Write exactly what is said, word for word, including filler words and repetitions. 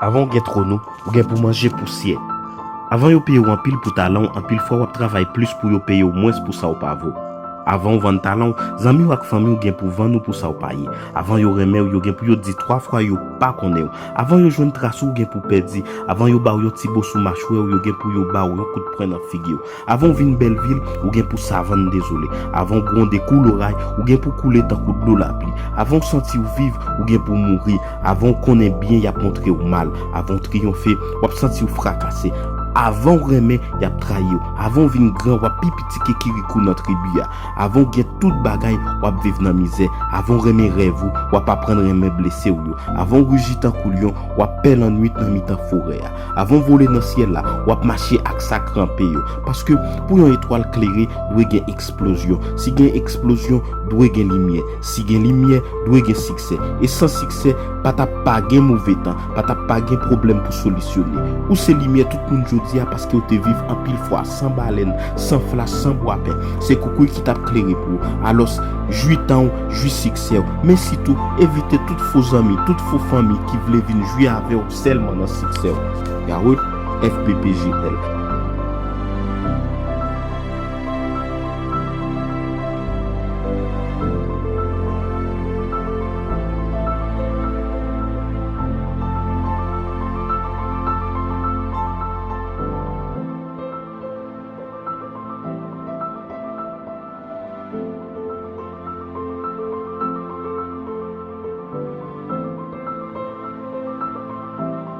Avan w gen twono, ou gen pou manje pousyè. Avan yo peye w anpil pou talan w, anpil fwa w ap travay plis pou yo peye w mwens pou sa w pa vo. Avan w vann talan w, zanmi w ak fanmi w gen pou vann ou pou sa w pa ye. Avan yo renmen w, yo gen pou yo di twa fwa yo pa konnen w. Avan yo jwenn tras ou, ou gen pou pèdi. Avan yo ba w yon ti bo sou machwè w, yo gen pou yo ba w yon kout pwen nan figi w. Avan w vin bèl vil, ou gen pou savann dezole. Avan w gwonde kou loray, ou gen pou koule tankou dlo lapli. Avan w santi w viv, ou gen pou mouri. Avan w konnen byen, y ap montre w mal. Avan w triyonfe, w ap santi w frakase. Avan w renmen, y ap trayi w. Avan w vin gran, w ap pi piti ke kirikou nan tribi a. Avan w gen tout bagay, w ap viv nan mizè. Avan w renmen rèv ou, w ap aprann renmen blese w yo. Avan w riji tankou lyon, w ap pè lannwit nan mitan forè a. Avan w vole nan syèl la, w ap mache ak sa k ranpe yo. Paske pou yon etwal klere, dwe gen eksplozyon. Si gen eksplozyon, dwe gen limyè. Si gen limyè, dwe gen siksè. E san siksè, pa t ap pa gen move tan, pa t ap pa gen pwoblèm pou solisyone. Ou se limyè tout moun jodi a paske w te viv anpil fwa san balèn, san flash, san bwapen. Se koukouy ki t ap klere pou ou. Alòs, jwi tan w, jwi siksè w. Men sitou, evite tout fo zanmi, tout fo fanmi ki vle vin jwi avè w sèlman nan siksè w. Garot, F B P G L.